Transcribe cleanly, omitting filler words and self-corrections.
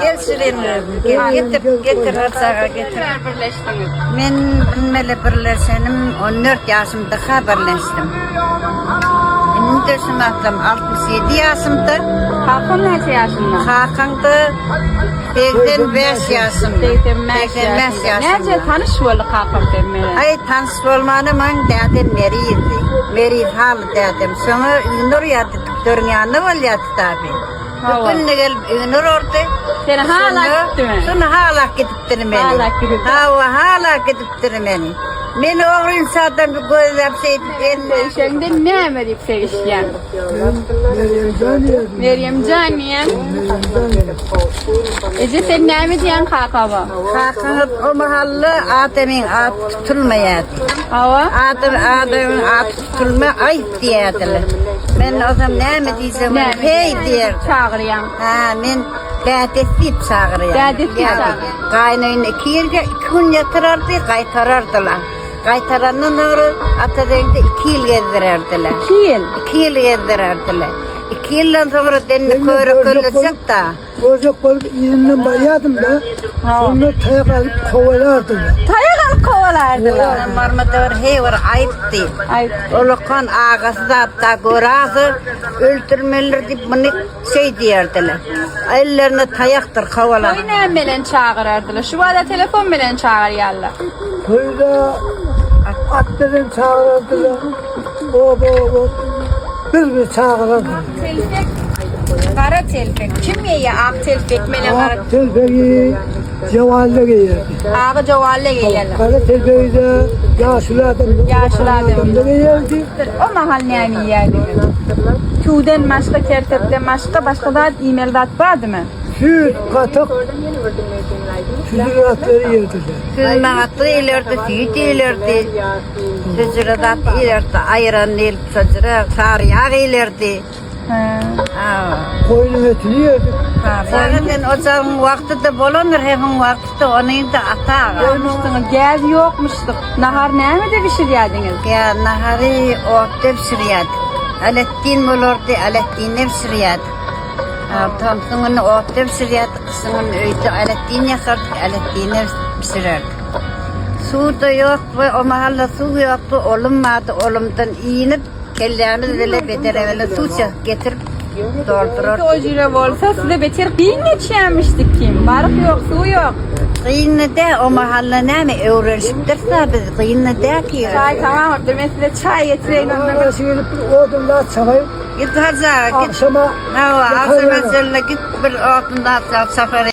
Gel şirin gyzym, gel getir, getir Arçaga getir. Birleşdiňiz. Men bilmeli birleşenim 14 ýaşymda-ha birleşdim. Indi şu wagtam 67 ýaşymda. Kakam näçe ýaşynda? Kakam-da 85 ýaşynda. 85 ýaşynda. Näçe tanyş boldy kakam sen bilen? Aý tanyş bolmany maň dädem merizdi. Meriz haly dädem. Şoňa ýüzüni urýardy, tükderiň ýanynda bolýardy taby. Hawa. Bir günde gelip öýüne urardy. Seni hala gitdimi? Şony hala gidipdir meni. Hala gidipdir. Hawa, hala gidipdir meni. Meni ogryn çadan bir gözläp şeýdip eline. Söýüşeňde näme diýip söýüşýäň? Meryemjan diýerdim. Meryemjan diýen. Meryemjan. Eje sen näme diýen kakama? Kakaňyz o mahally adamyň ady tutulmaýardy. Hawa. Adam adamyň ady Tutulma aýyp diýerdiler. Men ozam näme diýsem, heý diýerdim. Çagyrýaň. Ha, men dädes diýip çagyrýan. Dädes diýip çagyrýan. Gaýynyny iki ýerde iki gün ýatyrardy, gaýtarardylar. Gaýtarandan soňra Atabeňde iki ýyl gezdirerdiler. Iki ýyl? Iki ýyl gezdirerdiler. Iki ýyldan soňra dende köre köllejek-da. Görjek bolup yzyndan barýardym-da, şonda taýak alyp kowalardylar. Taýak alyp kowalardylar. Barmada bir heý bir aýypdy. Aýyp. Olakan agasy zatda görase öldürmelidir diýip muny şeý diýerdiler. Ellerine taýakdyr kowalar. Toý näme bilen çagyrardylar? Şu bada telefon bilen çagyrýarlar. Toýda at bilen çagyrardylar. Oba-oba bir-bir çagyrardylar. Telpek, gara telpek. Kim geýýär ak telpek menen gara? Ak telpegi jowalla geýerdi. Agy jowalla geýerler. Gara telpegi-de ýaşuly adamlar. Ýaşuly adamlar geýerdi. O mahal näme iýerdiňiz? Tüwden başga, kertepden başga, başga zat iýmeli zat bardymy? Süýt, gatyk, süzüli zatlary iýerdiler. Süzme gatyk iýilerdi, süýt iýilerdi. Süzüli zat iýilerdi, aýran diýlip şojura sary ýag iýilerdi. Goýnuň etini iýerdik. Saňa sen ojagyň wagty-da bolandyr, hemiň wagty-da onuň-da ata aga. Goýmuşdyňyz, gäz ýokmuşdyk. Nahar nämede bişirýärdiňiz? Gäz nahary otda bişirýärdik. Aletdin bolardy, aletdinde bişirýärdik. Tomsuň güni otda bişirýärdik, gyşyň güni öýde aletdin ýakardyk, aletdinde bişirerdik. Suw-da ýok we o mahal-da suw ýokdy, olum bardy, olumdan inip, kellämiz bile bedere bile suw çekip getirip doldurardyk. O jüre bolsa size beter gyn geçýärmişdik kim? Baryk ýok, suw ýok. Gyndy dä, o mahal-da näme öwrenişipdiris-ä biz, gyndy dä ki. Çaý tamam bolupdyr, men size çaý getireýin onda. Arasy gelip bir odun zat çalaýyp. Git Hajy aga, git. Agşama Hawa, agşama çenli git bir odun zat çalyp çapar.